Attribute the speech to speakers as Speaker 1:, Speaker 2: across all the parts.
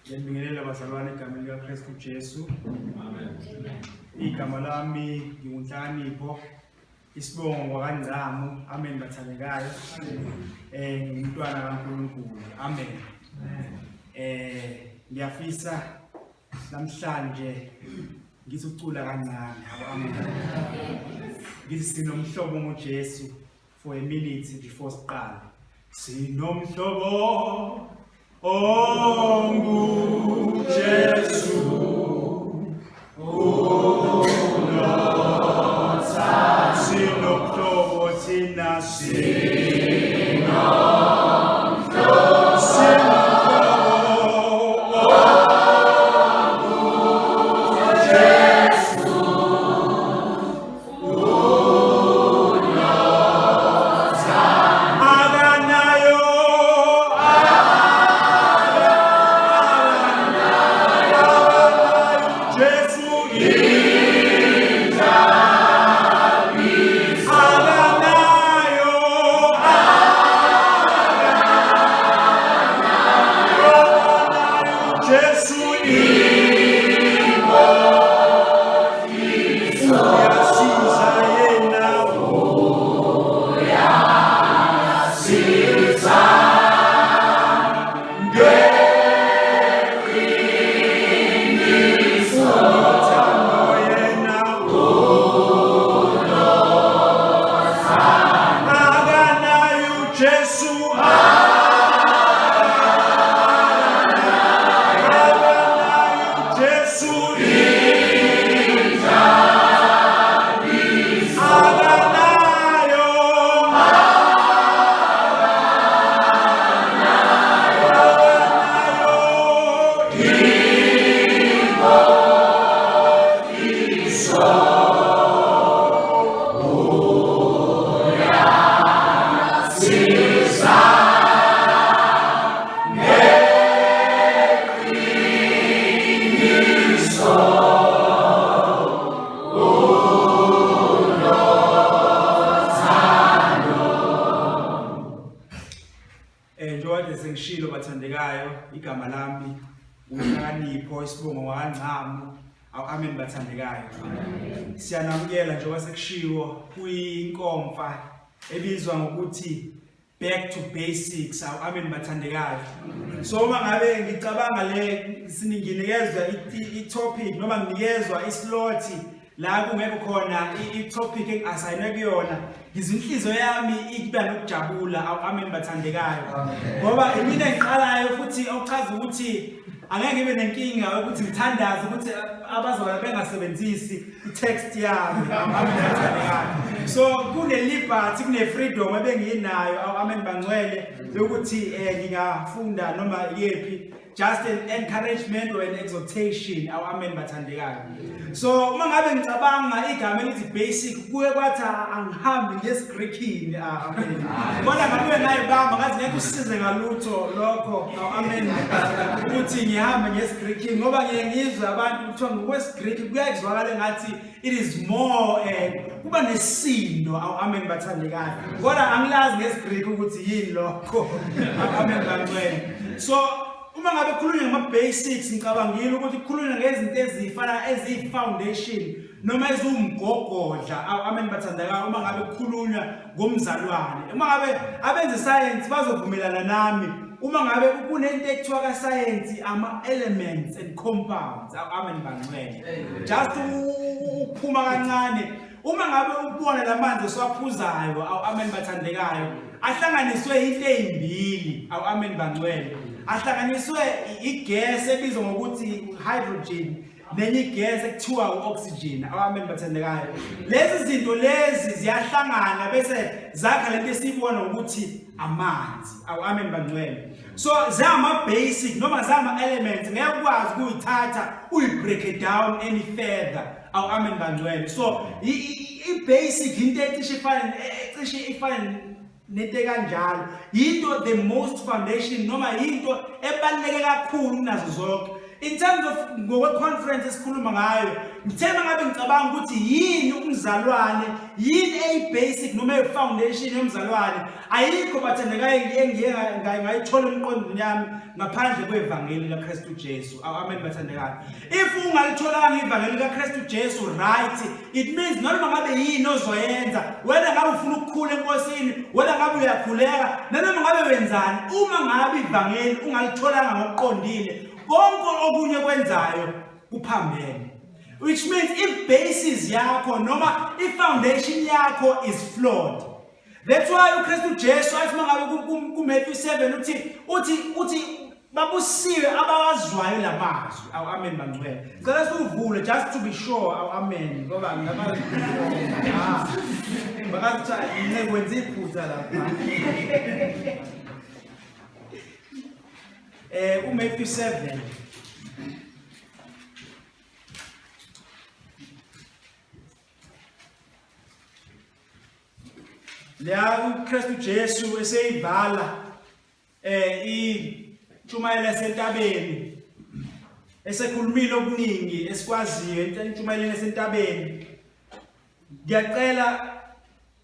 Speaker 1: Ngiyabingelela bazalwane egameni likaKristu Jesu. Amen. Igama lami nginguNhlakanipho isibongo ngwakaNgcamu. Amen bathandekayo. Eh ngingumntwana kaNkulunkulu. Amen. Eh ngiyafisa namhlanje ngithi ukucula kancane. Amen. Ngithi sinomhlobo ngoJesu for a minute before siqale. Sinomhlobo onguJesu unotha sinomhlobo thina Akanayo Jesu akanayo Jesu Uyasiza yena uyasiza ngeqiniso unothando yena unothando akanayo uJesu akanayo uJesu Akanayo akanayo Eh njengoba nje sengishilo bathandekayo igama lami uNhlakanipho isibongo ngwakaNgcamu awu amen bathandekayo siyanamukela njengoba sekushiwo kwinkomfa ebizwa ngokuthi back to basics awu amen bathandekayo so uma ngabe ngicabanga le sininginikezwa i-topic noma nginikezwa islot la kungekho khona i-topic engi-asayinwe kuyona ngizwa inhliziyo yami iba nokujabula awu amen bathandekayo ngoba imina engiqalayo futhi okuchaza ukuthi angeke ngibe nenkinga yokuthi ngithandaze ukuthi abazalwane bengasebenzisi i-text yami so kune-liberty kune-freedom ebengiyinayo amen bangcwele yokuthi um ngingafunda noma yephi just an encouragement or an exhortation awu amen bathandekayo so uma ngabe ngicabanga igama elithi basic kuye kwathi angihambi ngesiGreekini ah, amen kodwa ngabuye ngayibamba ngathi ngeke usize ngalutho lokho awu amen ukuthi ngihambe ngesiGreekini ngoba ngiye ngizwe abantu kuthiwa ngokwesiGreek kuyakuzwakala engathi it is more eh kuba nesindo awu amen bathandekayo kodwa angilazi ngesiGreek ukuthi yini lokho amen bangcwele so uma ngabe khulunywa ngama basics ngicabangile ukuthi kukhulunywa ngezinto ezifana eziyi foundation noma eziwumgogodla awu amen bathandekayo uma ngabe kukhulunywa ngomzalwane uma ngabe abenze science bazovumelana nami uma ngabe kunento ekuthiwa ka science ama elements and compounds amen bangcwele just ukuphuma kancane uma ngabe ubona lamanzi esiwaphuzayo awu amen bathandekayo ahlanganiswe into ezimbili awu amen bangcwele ahlanganiswe igas ebizwa ngokuthi hydrogen nenye igas ekuthiwa u-oxygen amen bathandekayo lezi zinto lezi ziyahlangana bese zakha lento esiyibona ukuthi amanzi awu amen bangcwele so zama basic noma zama elements ngeke ukwazi ukuyithatha uyi break it down any further awu amen bangcwele so i basic into ecishe ifane ecishe ifane nento ekanjalo yinto the most foundation noma yinto ebaluleke kakhulu kunazo zonke. In terms of ngokwe-conference esikhuluma ngayo, ngithe ngabe ngicabanga ukuthi yini umzalwane, yini eyi-basic noma eyi-foundation yomzalwane, ayikho bathandekayo engiye ngayithola emqondweni yami ngaphandle kwevangeli likaKristu Jesu. Amen bathandekayo. If ungalitholanga ivangeli likaKristu Jesu right, it means noma ngabe yini ozoyenza, wena ngabe ufuna ukukhula eNkosini, wena ngabe uyakhuleka, nanoma ngabe wenzani, uma ngabe ivangeli ungalitholanga ngokuqondile, konke okunye kwenzayo kuphambene. Which means if basis yakho noma i-foundation yakho is flawed. That's why uKristu Jesu athi mangabe ku Matthew 7 uthi uthi uthi babusiwe abawazwayo lamazwi. Awu amen bangcwele. Ngicela siwuvule just to be sure. Awu amen ngoba ngamazi. Ah. Bakathi cha ngikwenza iphutha lapha. uMatthew 7. La uKristu Jesu eseyivala intshumayelo yasentabeni, esekhulumile okuningi esikwaziyo entshumayelweni yasentabeni. Ngiyacela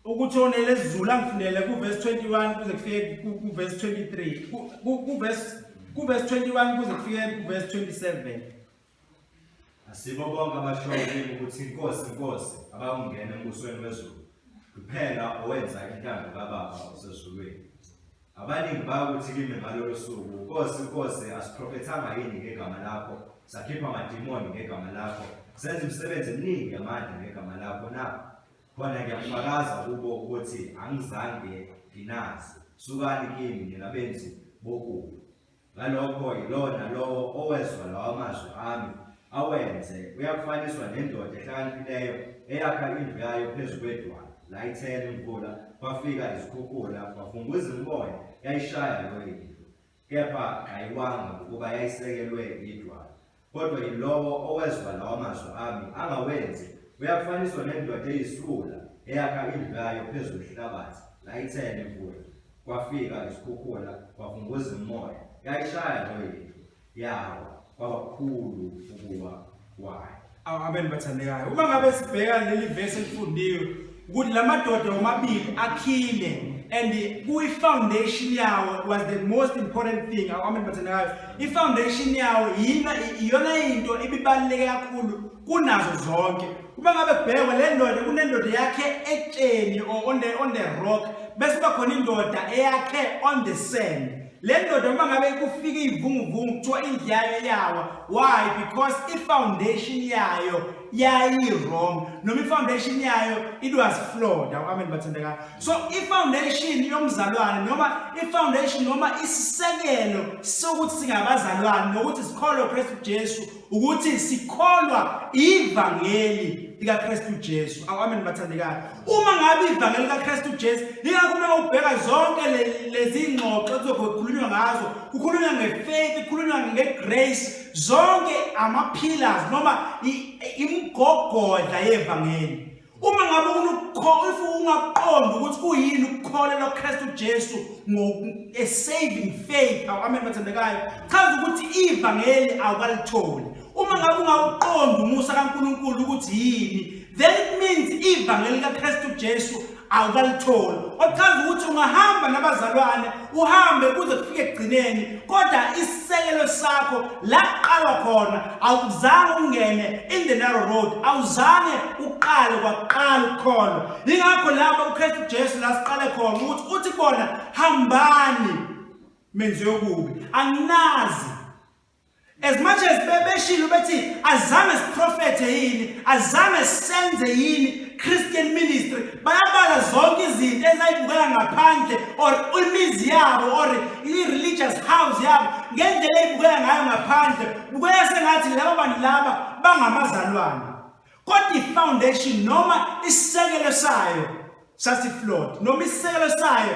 Speaker 1: ukuthi onele isiZulu angifundele kuverse 21 kuze kufike kuverse 23, kuverse 21 kuze kufike kuverse 27.
Speaker 2: Asibo bonke abashoyo kimi ukuthi Nkosi, Nkosi, abayongena embusweni wezulu, kuphela owenza intando kaBaba osezulwini. Abaningi bayakuthi kimi ngalolo suku, Nkosi, Nkosi, asiprofethanga yini ngegama lakho, sakhipha amadimoni ngegama lakho, senza imisebenzi eminingi yamandla ngegama lakho na? Khona ngiyakufakaza kubo ukuthi angizange nginazi. Sukani kimi nina benzi bokubi. Ngalokho yilowo nalowo owezwa lawa mazwi ami awenze uyakufaniswa nendoda ehlakaniphileyo eyakha indlu yayo phezu kwedwala. Layithela imvula, kwafika izikhukhula, kwavunguza imimoya, yayishaya leyo indlu, kepha kayiwanga, ngokuba yayisekelwe yidwala. Kodwa yilowo owezwa lawa mazwi ami angawenzi uyakufaniswa nendoda eyisiwula eyakha indlu yayo phezu kwehlabathi. Layithela imvula, kwafika izikhukhula, kwavunguza imimoya, yayishaya leyo indlu, yawa, kwaba kukhulu ukuwa kwayo.
Speaker 1: Awu amen bathandekayo. Uma ngabe sibheka leli verse elifundiwe ukuthi lamadoda omabili akhile and kuyi foundation yawo was the most important thing. Awu amen bathandekayo. I foundation yawo yina iyona into ibibaluleke kakhulu kunazo zonke. Uma ngabe kubhekwa le ndoda, kunendoda yakhe etsheni or on the rock, bese kuba khona indoda eyakhe on the sand. Le ndoda uma ngabe kufika ivunguvungu kuthiwa indlu yayo yawa. Why? Because i-foundation yayo yayi-wrong, noma i-foundation yayo it was flawed. Awu amen bathandekayo. So i-foundation yomzalwane noma i-foundation noma isisekelo sokuthi singabazalwane nokuthi sikholwe uKristu Jesu, ukuthi sikholwa ivangeli likaKristu Jesu. Awu amen bathandekayo. Uma ngabe ivangeli likaKristu Jesu, yingakho uma ubheka zonke lezi ngxoxo kuzokhulunywa ngazo, kukhulunywa ngefaith, kukhulunywa ngegrace, zonke ama-pillars noma imigogodla yevangeli. Uma ngabe if ungaqondi ukuthi kuyini ukukholelwa kuKristu Jesu ngo saving faith, awu amen bathandekayo, chaza ukuthi ivangeli awukalitholi. Uma ngabe ungawuqondi umusa kaNkulunkulu ukuthi yini, then it means ivangeli likaKristu Jesu awukalitholi. Okuchaza ukuthi ungahamba nabazalwane, uhambe kuze kufike ekugcineni, kodwa isisekelo sakho la kuqalwa khona awuzange ungene in the narrow road, awuzange uqale kwaqala ukukholwa. Yingakho lapha uKristu Jesu la siqale khona ukuthi uthi kubona, hambani menzi yokubi, anginazi. As much as bebeshilo bethi azange siprofethe yini, azange senze yini Christian ministry, bayabala zonke izinto ezayibukeka ngaphandle or imizi yabo or i-religious house yabo ngendlela eyibukeka ngayo ngaphandle, bukeka sengathi laba bantu laba bangamazalwane, kodwa i-foundation noma isisekelo sayo sasiflawed, noma isisekelo sayo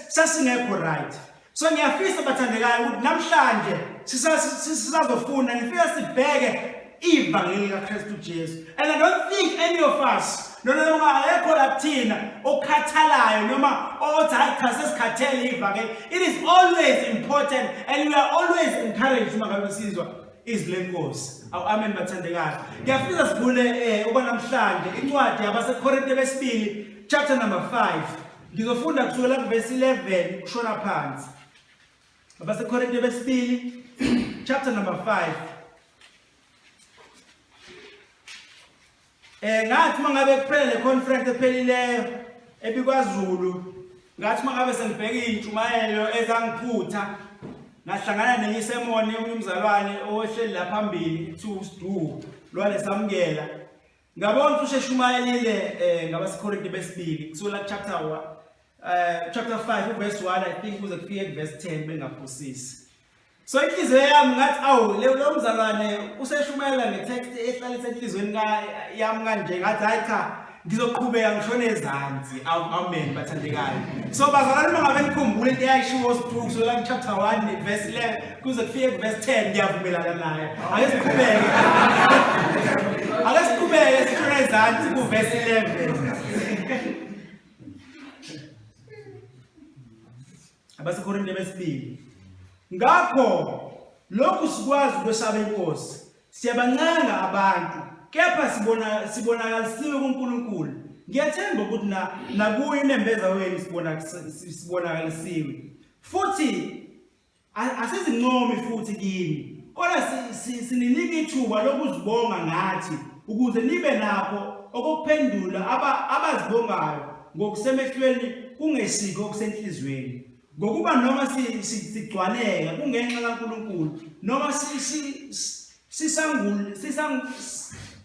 Speaker 1: sasingekho right. So ngiyafisa bathandekayo ukuthi namhlanje sisazofunda, ngifika sibheke ivangeli likaKristu Jesu. And I don't think any of us Noma akekho la kuthina okhathalayo noma othi hayi cha sesikhathele ivangeli. It is always important and we are always encouraged uma ngabe sizwa izwi lenkosi. Awu amen bathandekayo. Ngiyafisa sivule okwanamhlanje incwadi yabaseKorinte besibili chapter number 5. Ngizofunda kusukela kuverse 11 kushona phansi. AbaseKorinte besibili chapter number 5. Ngathi mangabe kuphela le conference ephelileyo ebikwaZulu, ngathi mangabe sengibheka izintshumayelo ezangiphutha, ngahlangana nenye isemoni yomunye umzalwane owehleli la phambili kuthiwa uSiduku lwane samukela. Ngabona ukuthi usheshumayelile ngabaseKorinte besibili kusukela chapter 1 chapter 5 verse 1 I think kuze kufike kuverse 10 bengaphosisi. So inhliziyo yami ngathi awu lo mzalwane useshumayela ngetext ehlalisa enhliziyweni yami kanje, ngathi hayi cha ngizoqhubeka ngishone ezansi. Awu amen bathandekayo. So bazalwane uma ngabe nikhumbula into eyayishiwo uSiduku kusukela ku chapter 1 verse 11 kuze kufike ku verse 10 ngiyavumelana naye. Ake siqhubeke. Ake siqhubeke sishone ezansi ku verse 11. AbaseKorinte besibili. Ngakho lokhu sikwazi ukwesaba inkosi, siyabancenga abantu, kepha sibona sibonakalisiwe kuNkulunkulu. Ngiyathemba ukuthi na nakuyo inembeza wenu sibona sibonakalisiwe. Futhi asizincomi futhi kini, kodwa sininika ithuba lokuzibonga ngathi ukuze nibe nakho okokuphendula abazibongayo ngokusemehlweni kungesikho okusenhliziyweni. Ngokuba noma sigcwaleka kungenxa kaNkulunkulu, noma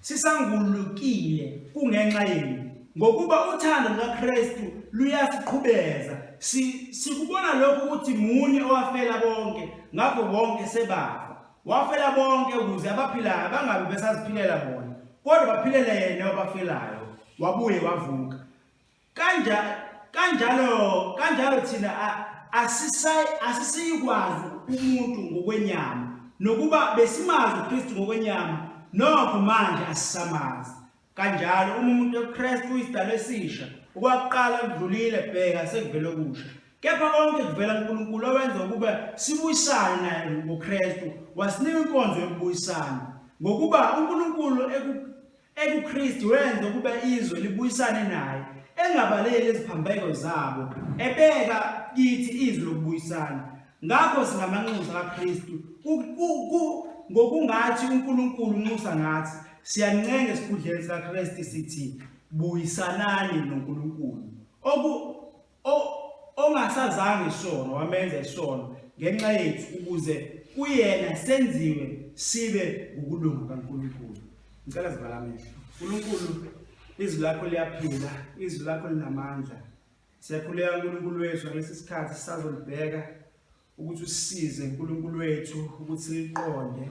Speaker 1: sisangulukile kungenxa yenu. Ngokuba uthando lukaKristu luyasiqhubeza, sikubona lokhu ukuthi munye owafela bonke, ngakho bonke sebafa. Wafela bonke ukuze abaphilayo bangabe besaziphilela bona, kodwa baphilele yena owabafelayo, wabuye wavuka. Kanjalo thina asisiyikwazi umuntu ngokwenyama, nokuba besimazi uKristu ngokwenyama, nokho manje asisamazi. Kanjalo uma umuntu ekuKristu uyisidalwa esisha, okwakuqala kudlulile, bheka sekuvele okusha. Kepha konke kuvela kuNkulunkulu owenza ukuba sibuyisane naye ngoKristu, wasinika inkonzo yokubuyisana. Ngokuba uNkulunkulu ekuKristu wenza ukuba izwe libuyisane naye, engabaleli iziphambeko zabo, ebeka kithi izwi lokubuyisana. Ngakho singamanxusa kaKristu, ngokungathi uNkulunkulu unxusa ngathi. Siyancenga esikhundleni sikaKristu sithi, buyisanani noNkulunkulu. Ongasazange isono wamenza isono ngenxa yethu, ukuze kuyena senziwe sibe ngukulunga kaNkulunkulu. Ngicela sivala amehlo. Nkulunkulu, izwi lakho liyaphila, izwi lakho linamandla. Siyakhuleka uNkulunkulu wethu ngalesi sikhathi sisazolibheka ukuthi usisize uNkulunkulu wethu ukuthi siliqonde.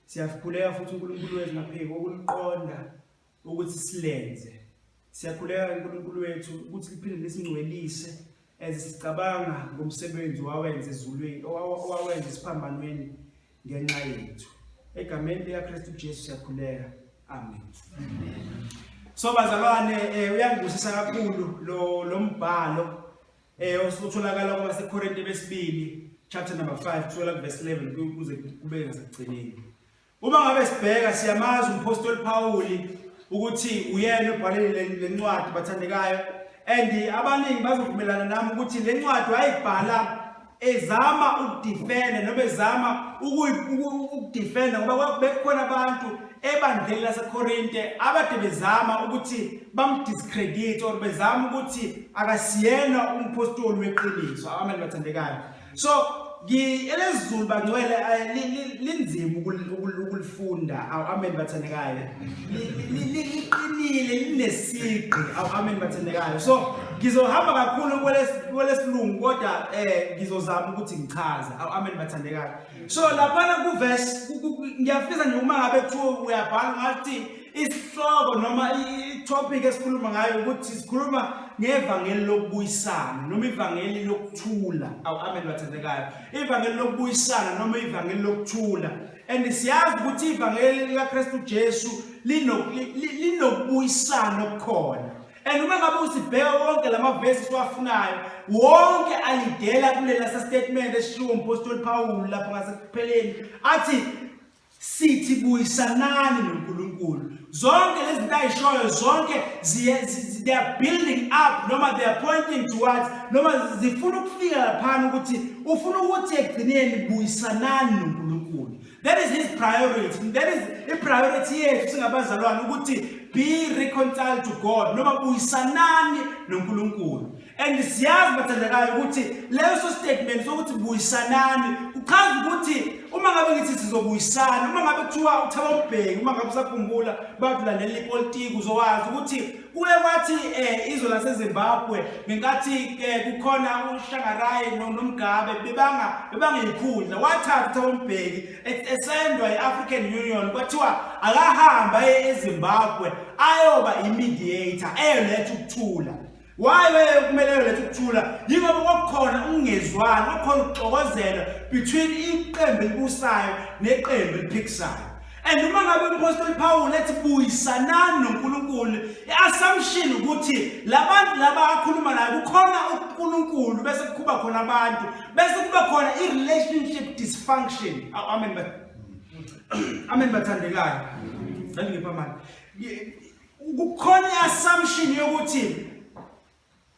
Speaker 1: Siyakhuleka futhi uNkulunkulu wethu ngaphezu kokuliqonda ukuthi silenze. Siyakhuleka uNkulunkulu wethu ukuthi liphinde lisingcwelise as sicabanga ngomsebenzi owawenza ezulwini, owawenza esiphambanweni ngenxa yethu. Egameni likaKristu Jesu siyakhuleka. Amen. So bazalwane, uyangibusisa kakhulu lo mbhalo otholakala kwabaseKorinte besibili chapter number 5 kusukela kuverse 11 kuze kube ngasekugcineni. Uma ngabe sibheka siyamazi umpostoli Pawuli ukuthi uyena obhalele le ncwadi bathandekayo, and abaningi bazovumelana nami ukuthi le ncwadi wayibhala ezama ukudefenda noma ezama ukudefenda ngoba bekukhona abantu ebandleni laseKorinte abade bezama ukuthi bamdiscredit or bezama ukuthi akasiyena umpostoli weqiniso. Amen bathandekayo. So elesiZulu bangcwele linzima ukulifunda. Awu amen bathandekayo. Liqinile, linesigqi. Awu amen bathandekayo. So ngizohamba kakhulu kwelesilungu kodwa ngizozama ukuthi ngichaze. Awu amen bathandekayo. So laphana ku verse ngiyafisa nje uma ngabe kuthiwa uyabhala ngathi Isihloko noma i-topic esikhuluma ngayo ukuthi sikhuluma ngevangeli lokubuyisana noma ivangeli lokuthula. Awu amen bathandekayo. Ivangeli lokubuyisana noma ivangeli lokuthula. And siyazi ukuthi ivangeli likaKristu Jesu linokubuyisana okukhona. And uma ngabe usibheka wonke lamavesi siwafunayo, wonke alidela kulela statement esishiwo umpostoli Paul lapho ngasekupheleni athi sithi buyisanani noNkulunkulu. Zonke lezi zinto ayishoyo zonke they are building up noma they are pointing towards noma zifuna ukufika laphana ukuthi ufuna ukuthi ekugcineni buyisanani noNkulunkulu. That is his priority. That is i-priority yethu singabazalwane ukuthi be reconciled to God noma buyisanani noNkulunkulu. And siyazi bathandekayo ukuthi leso statement sokuthi buyisanani kuchaza ukuthi uma ngabe ngithi sizobuyisana, uma ngabe kuthiwa uThabo Mbeki, uma ngabe usakhumbula bathi lalela ipolitiki uzowazi ukuthi Kuye kwathi izwe laseZimbabwe ngenkathi kukhona uShangarai noMugabe bebanga ikhundla wathatha uThabo Mbeki esendwa i-African Union kwathiwa akahamba aye eZimbabwe ayoba i-mediator eyoletha ukuthula. Why kumele ayoletha ukuthula? Yingoba kwakukhona ukungezwani, kwakukhona ukuxokozela between iqembu elibusayo neqembu eliphikisayo. And uma ngabe uMphostoli Paul ethi buyisanani noNkulunkulu, i-assumption ukuthi labantu laba akhuluma naye kukhona uNkulunkulu bese kuba khona abantu, bese kuba khona i-relationship dysfunction. Aw amen ba. Amen bathandekayo. Ngipha manje. Kukhona i-assumption yokuthi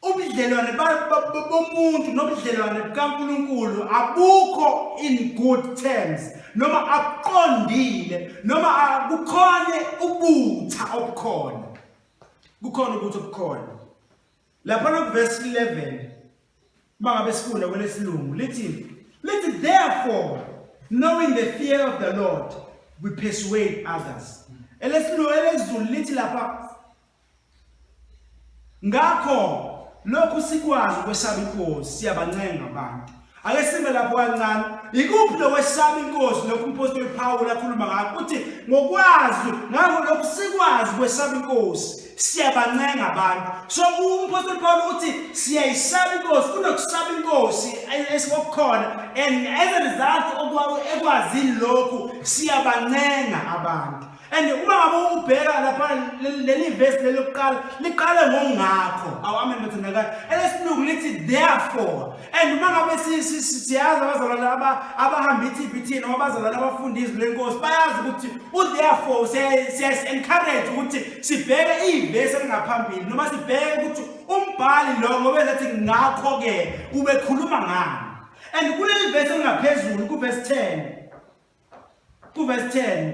Speaker 1: ubudlelwane bomuntu nobudlelwane bukaNkulunkulu abukho in good terms noma akuqondile noma kukhona ubutha obukhona, kukhona ubutha obukhona lapha ku verse 11. Uma ngabe sifunda kwelesilungu lithi therefore, knowing the fear of the Lord, we persuade others. Elesilungu, elesiZulu lithi lapha, ngakho lokhu sikwazi ukwesaba inkosi, siyabancenga abantu. Ake sime lapho kancane. Ikuphi lokwesaba inkosi lokhu umpostoli Paul akhuluma ngakho? Uthi ngokwazi, ngakho lokhu sikwazi ukwesaba inkosi, siyabancenga abantu. So umpostoli Paul uthi siyayisaba inkosi, kunokusaba inkosi esikokukhona, and as a result ekwazini lokhu siyabancenga abantu. And uma ngabe ubheka lapha leli verse leli lokuqala liqale ngongakho. Awu amen bathandekayo. Elesilungu lithi therefore. And uma ngabe siyazi abazalwane abahamba i-TBT noma abazalwane abafunda izwi lenkosi bayazi ukuthi u-therefore siyasi-encourage ukuthi sibheke ivesi elingaphambili noma sibheke ukuthi umbhali lo ngoba ezathi ngakho-ke ubekhuluma ngani. And kuleli vesi elingaphezulu ku-verse 10, ku-verse 10,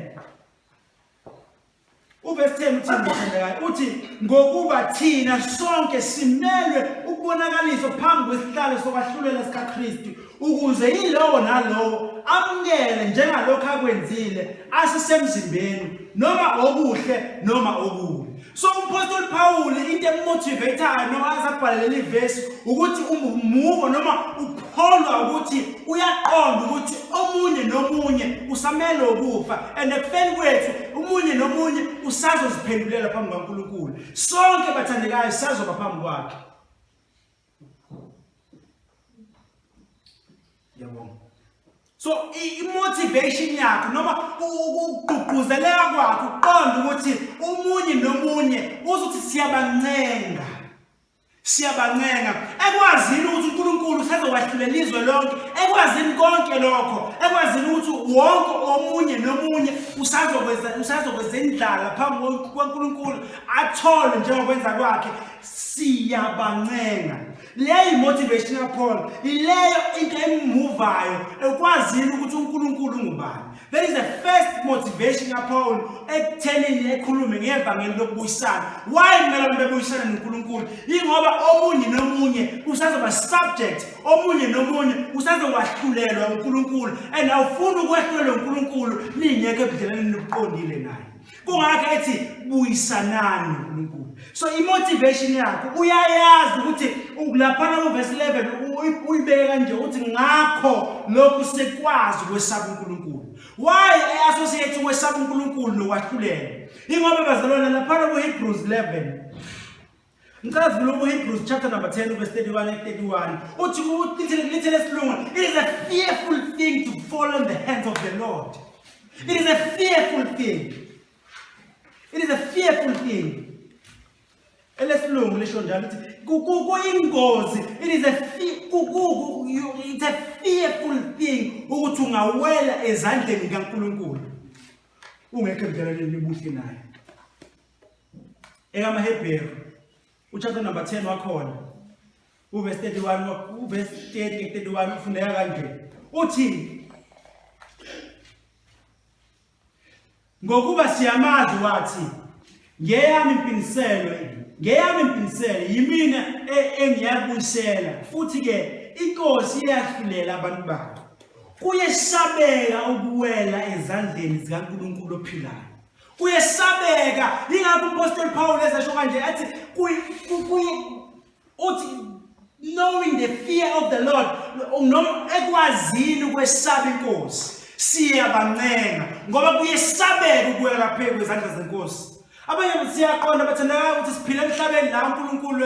Speaker 1: uverse 10 uthi mthandekayo, uthi ngokuba thina sonke simelwe ukubonakaliswa phambi kwesihlalo sokwahlulela sikaKristu, ukuze yilowo nalowo amukele njengalokho akwenzile asesemzimbeni, noma okuhle noma okubi. So umpostoli Paul into emotivateayo noma azabhala leli verse ukuthi umuvo noma ukholwa ukuthi uyaqonda ukuthi omunye nomunye usamele ukufa, and ekufeni kwethu omunye nomunye usazoziphendulela phambi kukaNkulunkulu. Sonke bathandekayo sisazoba phambi kwakhe. Ngiyabonga. So i-motivation yakhe noma ukugqugquzeleka kwakhe ukuqonda ukuthi omunye nomunye uzothi siyabancenga, siyabancenga ekwazini ukuthi uNkulunkulu usezokwahlulela izwe lonke, ekwazini konke lokho, ekwazini ukuthi wonke omunye nomunye usazokwenza indlala phambi kukaNkulunkulu athole njengokwenza kwakhe. Siyabancenga. Leyo i-motivation kaPaul, ileyo into emuvayo ekwazini ukuthi uNkulunkulu ungubani. That is the first motivation kaPaul ekuthenini ekhulume ngevangeli lokubuyisana. Why kumele abantu bebuyisane noNkulunkulu? Yingoba omunye nomunye usazoba subject, omunye nomunye usazokwahlulelwa uNkulunkulu, and awufuni ukwahlulelwa uNkulunkulu ningekho ebudlelwaneni obuqondile naye. Kungakho ethi buyisanani noNkulunkulu. So i-motivation yakho uyayazi ukuthi laphana ku-verse 11 uyibeka nje uthi ngakho lokhu sekwazi ukwesaba uNkulunkulu. Why e-associate ukwesaba uNkulunkulu nokwahlulela? Ingoba bazalwane laphana ku-Hebrews 11 Ngicela sivule ku-Hebrews chapter number 10 verse 31 and 31. Uthi lithi lesilungu, it is a fearful thing to fall in the hands of the Lord. It is a fearful thing. It is a fearful thing. Elesilungu lisho njalo ukuthi kuyingozi. It is a it's a fearful thing ukuthi ungawela ezandleni kaNkulunkulu. Ungekho ebudlelwaneni obuhle naye. EkamaHebheru uchapter number 10 wakhona uverse 31 uverse 30 31 ufundeka kanje uthi ngokuba siyamazi wathi ngeyami impindiselo ngeyami impindiselo yimina e, engiyabuyisela futhi ke inkosi iyahlulela abantu bayo kuyesabeka ukuwela ezandleni zikaNkulunkulu ophilayo Kuyesabeka. Yingakho uMpostoli Paul ezasho kanje athi uthi knowing the fear of the Lord noma ekwazini ukwesaba inkosi siyabancenga ngoba kuyesabeka ukuwela phezu kwezandla zenkosi. Abanye siyaqonda bathandekayo ukuthi siphila emhlabeni la uNkulunkulu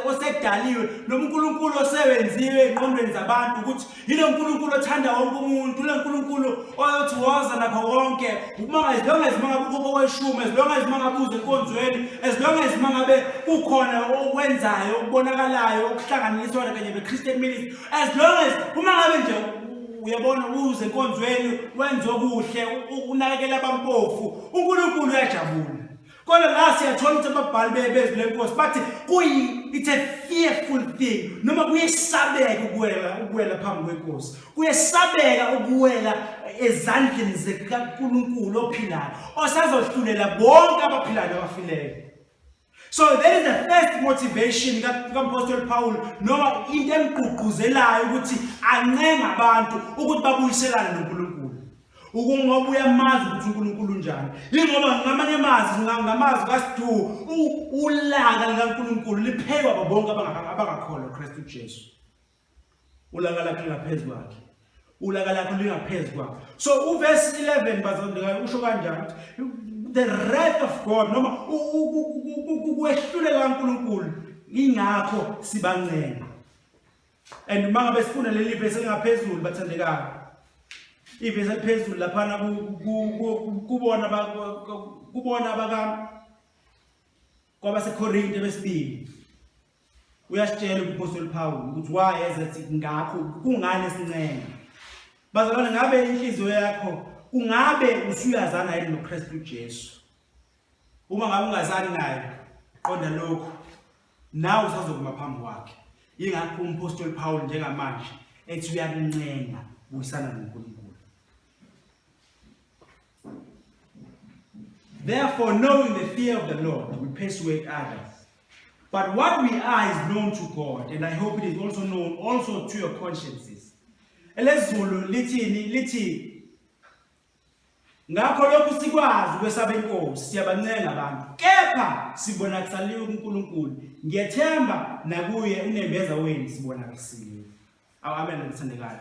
Speaker 1: osedaliwe noma uNkulunkulu osewenziwe engqondweni zabantu ukuthi yilo nkulunkulu othanda wonke umuntu yilo nkulunkulu oyothi woza nakho konke uma as long as mangabe ukhokho kweshumi as long as mangabe uze enkonzweni as long as mangabe kukhona okwenzayo okubonakalayo okuhlanganiswa kanye be-Christian ministry as long as uma ngabe nje uyabona uze enkonzweni wenze okuhle unakekela abampofu uNkulunkulu uyajabula Kodwa la siyathola ukuthi ababhali bezwi lenkosi bathi kuyi it's a fearful thing noma kuyesabeka ukuwela ukuwela phambi kwenkosi. Kuyesabeka ukuwela ezandleni zikaNkulunkulu ophilayo osazohlulela bonke abaphilayo nabafileyo. So that is the first motivation kaMpostoli Paul noma into emgqugquzelayo ukuthi ancenga abantu ukuthi babuyiselane noNkulunkulu. Ukungoba uyamazi ukuthi uNkulunkulu unjani. Yingoba ngamanye amazwi ngamazwi kaSidu ulaka likaNkulunkulu liphekwa bonke abangakholwa uKristu Jesu. Ulaka lakhe lingaphezu kwakhe. Ulaka lakhe lingaphezu kwakhe. So uverse 11 bazondekayo usho kanjani ukuthi the wrath of God noma ukwehlulela kaNkulunkulu ingakho sibancenga. And uma ngabe sifuna leli vesi elingaphezulu bathandekayo. Ivesi eliphezulu laphana kubona kubona abaka kwabaseKorinte besibili. Uyasitshela uMphostoli Paul ukuthi why ezethi ngakho kungani esincenga. Bazalwane ngabe inhliziyo yakho kungabe usuyazana yini noKristu Jesu? Uma ngabe ungazani naye, qonda lokhu. Nawe usazokuma phambi kwakhe. Yingakho umphostoli Paul njengamanje ethi uyakuncenga buyisana noNkulunkulu. Therefore, knowing the fear of the Lord, we persuade others. But what we are is known to God, and I hope it is also known also to your consciences. ElesiZulu lithini? Lithi Ngakho lokhu sikwazi ukwesaba inkosi, siyabancenga abantu. Kepha sibonakalisaliwe kuNkulunkulu. Ngiyethemba nakuye unembeza wenu sibonakalisiwe. Awu amen ngithandekayo.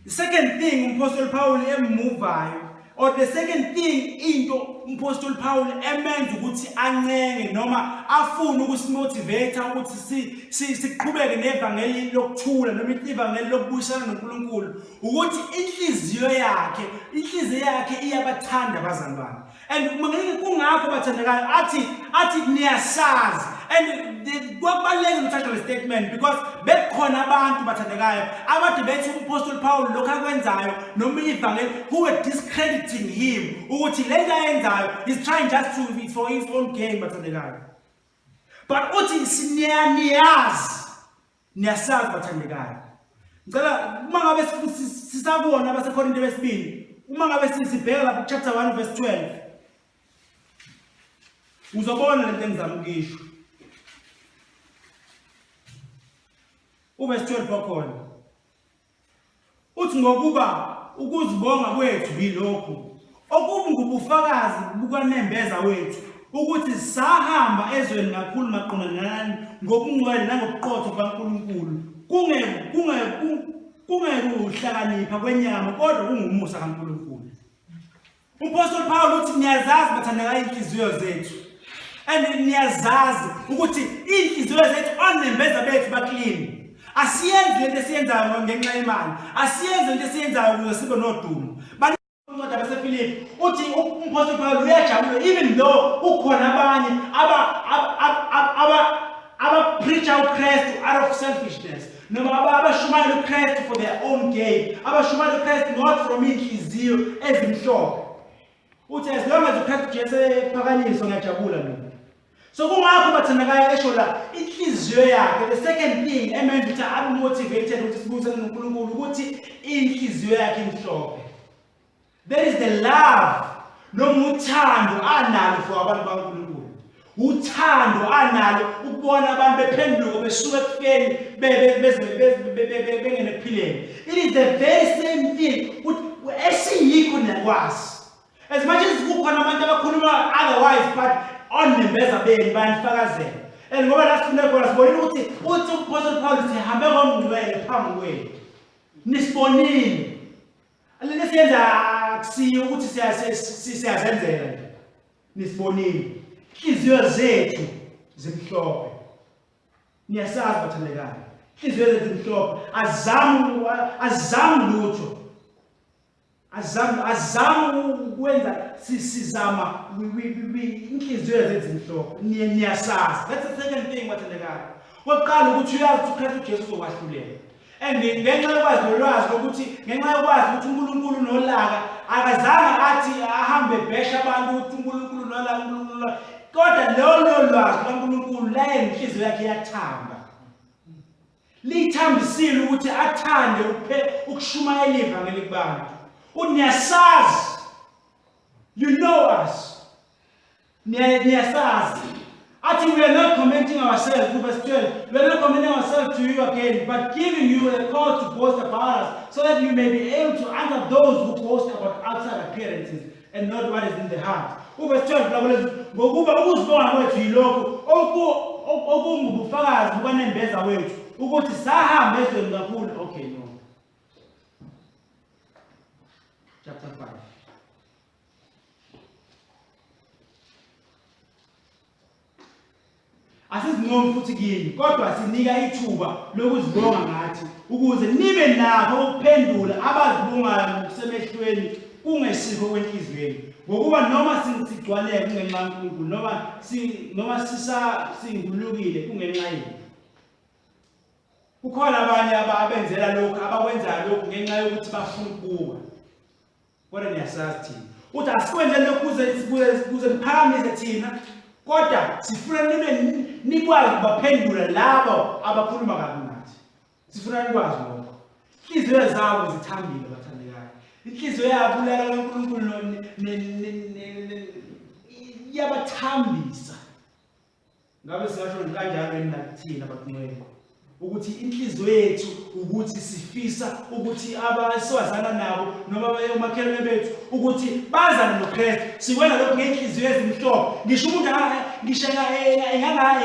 Speaker 1: The second thing uMphostoli Paul emuvayo or the second thing into uMphostoli Paul emenza ukuthi ancenge noma afune ukusimotivate ukuthi siqhubeke nevangeli lokuthula noma ivangeli lokubuyisana noNkulunkulu ukuthi inhliziyo yakhe inhliziyo yakhe iyabathanda abazalwane and kungakho bathandekayo athi athi niyasazi and kubalulekile ukuthatha le statement because bekukhona abantu bathandekayo abade bethi umpostoli Paul lokho akwenzayo noma ivangeli who were discrediting him ukuthi le nto ayenzayo is trying just to for his own gain bathandekayo but uthi siniyazi Niyasazi bathandekayo. Ngicela uma ngabe sisabona abaseKorinte besibili, uma ngabe sibheka lapha chapter 1 verse 12. Uzobona lento engizama ukuyisho. Uverse 12 wakhona. Uthi ngokuba ukuzibonga kwethu yilokhu okungubufakazi bukanembeza wethu ukuthi sahamba ezweni kakhulu maqondana nani ngobungcwele nangobuqotho bukaNkulunkulu kungekuhlakanipha kwenyama kodwa kungumusa kaNkulunkulu. Umpostoli Paul uthi niyazazi bathandekayo inhliziyo zethu. And niyazazi ukuthi inhliziyo zethu onembeza bethu ba-clean. Asiyenzi lento esiyenzayo ngenxa yemali. Asiyenzi lento esiyenzayo ukuze sibe nodumo. Incwadi yabaseFilipi uthi umpostoli Paul uyajabula even though kukhona abanye aba aba abapreacha uKristu out of selfishness noma abashumayela uKristu for their own gain, abashumayela uKristu not from inhliziyo ezimhlophe. Uthi as long as uKristu Jesu ephakanyiswa ngiyajabula mina. So kungakho bathandekayo esho la inhliziyo yakhe the second thing emenza ukuthi abe motivated ukuthi sibuyisane noNkulunkulu ukuthi inhliziyo yakhe imhlophe. There is the love noma uthando analo for abantu baNkulunkulu. Uthando analo ukubona abantu bephenduka besuka ekufeni beze bengene ekuphileni. It is the very same thing esiyikho niyakwazi. As much as kukhona abantu abakhuluma otherwise but onembeza benu bayanifakazela. And ngoba la sifunde khona sibonile ukuthi uthi uMphostoli Paul sihambe ngomngcwele phambi kwenu. Nisibonile. Lento esiyenza akusiyo ukuthi siyazenzela nje. Nisibonile. Inhliziyo zethu zimhlophe. Niyasazi bathandekayo. Inhliziyo zethu zimhlophe. Azami azami lutho. Azami azami ukwenza sizama inhliziyo zethu zimhlophe. Niyasazi. That's the second thing bathandekayo. Kokuqala ukuthi uyazi ukuthi uKristu Jesu uzokwahlulela. And ngenxa yokwazi lolwazi lokuthi ngenxa yokwazi ukuthi uNkulunkulu nolaka akazange athi ahambe ebhesha abantu ukuthi uNkulunkulu nolaka uNkulunkulu nolaka kodwa lolo lwazi lukaNkulunkulu laye inhliziyo yakhe yathamba liyithambisile ukuthi athande ukushumayela ivangeli kubantu. Uniyasazi, you know us. Niyasazi. Athi we are not commenting ourselves, verse 12, we are not commenting ourselves to you again, but giving you a cause to boast about us, so that you may be able to answer those who boast about outside appearances and not what is in the heart. Uverse 12 lakulezi ngokuba ukuzibonga kwethu yilokhu okungubufakazi bukanembeza wethu ukuthi sahamba ezweni kakhulu. Okay, no. Chapter 5. Asizincomi futhi kini, kodwa sinika ithuba lokuzibonga ngathi, ukuze nibe nakho ukuphendula abazibongayo ngokusemehlweni kungesikho kwenhliziyweni. Ngokuba noma sigcwaleke kungenxa kaNkulunkulu, noma si noma sisasingulukile kungenxa yenu. Kukhona abanye abenzela lokhu abakwenzayo lokhu ngenxa yokuthi bafuna ukubuka. Kodwa niyasazi thina. Uthi asikwenze lokhu kuze kuze niphakamise thina kodwa sifuna nibe nikwazi ukubaphendula labo abakhuluma kabi ngathi. Sifuna nikwazi lokho. Inhliziyo zabo zithambile bathandekayo. Inhliziyo yabo ulaka kaNkulunkulu iyabathambisa. Ngabe singasho kanjalo yini nakuthina baqinwele ukuthi inhliziyo yethu ukuthi sifisa ukuthi abasiwazana nabo noma omakhelwane bethu ukuthi bazane noKristu. Sikwenza lokhu ngenhliziyo ezimhlophe. Ngisho umuntu ngisho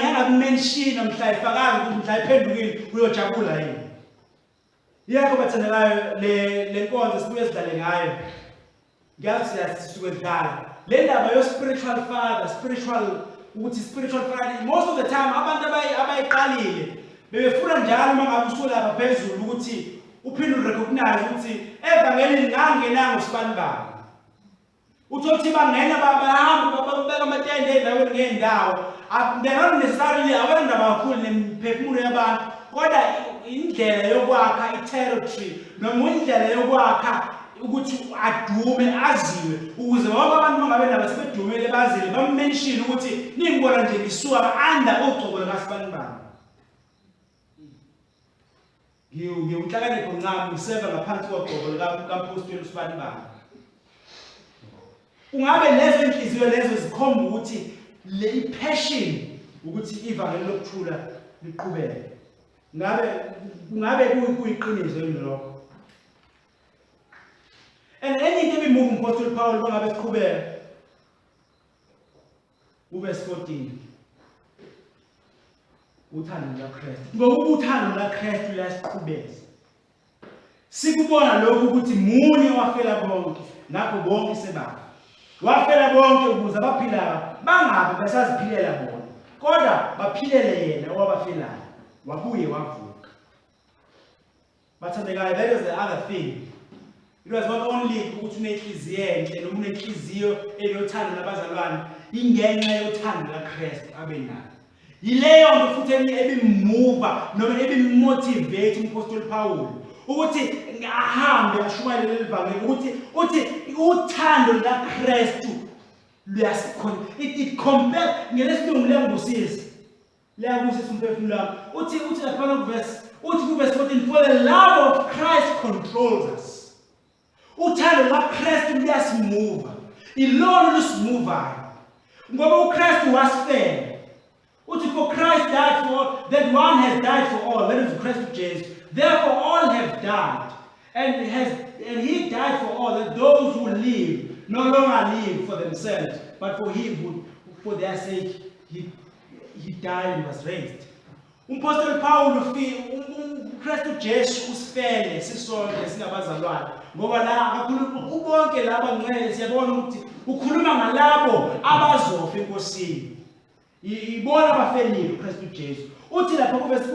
Speaker 1: engakumenshina mhla efakazi ukuthi mhla ephendukile uyojabula yini. Yekho bathandekayo le lenkonzo sibuye sidlale ngayo. Ngiyazi siyasuke sidlala. Le ndaba yo spiritual father, spiritual ukuthi spiritual father most of the time abantu abayiqalile bebefuna njalo uma ngabe usulapha phezulu ukuthi uphinde urecognize ukuthi evangelini ngangenanga usibani bani. Uthole ukuthi bangena bahamba babeka amatende ey'ndaweni ngey'ndawo. They're not necessarily abanandaba kakhulu nemiphefumulo yabantu kodwa indlela yokwakha i-territory noma indlela yokwakha ukuthi adume aziwe ukuze bonke abantu bangabe nabo sebedumile bazile bammenshini ukuthi ningibona nje ngisuka under ugcobo lukasibanibani. Ngiwunhlakanipho ncami ngiseva ngaphansi kogcobo lukampostoli usibanibani. Kungabe lezo inhliziyo lezo zikhomba ukuthi le i-passion ukuthi ivangeli lokuthula liqhubeke. Ngabe kungabe kuyiqiniso yini lokho? And enye into ebimuva umpostoli Paul bangabe siqhubeka Uverse 14. Uthando lukaKristu. Ngokuba uthando lukaKristu luyasiqhubeza. Sikubona lokhu ukuthi munye wafela bonke, ngakho bonke sebafa. Wafela bonke ukuze abaphilayo bangabe besaziphilela bona, kodwa baphilele yena owabafelayo, wabuye wavuka. Bathandekayo, that is the other thing. It was not only ukuthi unenhliziyo enhle noma unenhliziyo enothando nabazalwane, ingenxa yothando laKristu abe nalo. Yileyo nto futhi enye ebimuva noma ebimotivate umpostoli Paul ukuthi ahambe ashumayele leli vangeli ukuthi uthi uthando likaKristu luyasikhona it compel ngelesilungu liyangibusisa liyabusisa umphefumulo wami uthi laphana kuverse uthi kuverse 14 for the love of Christ controls us. Uthando lukaKristu luyasimuva. Ilona olusimuvayo. Ngoba uKristu wasifela. Uthi for Christ died for that one has died for all, that is Christ Jesus. Therefore all have died. And he died for all that those who live no longer live for themselves, but for him who for their sake he died and was raised. Umpostoli Paul uKristu Jesu usifele sisonke singabazalwane ngoba la akakhuluma ubonke laba ngcwele siyabona ukuthi ukhuluma ngalabo abazofa enkosini ibona abafelile uKristu Jesu uthi lapha kuvesi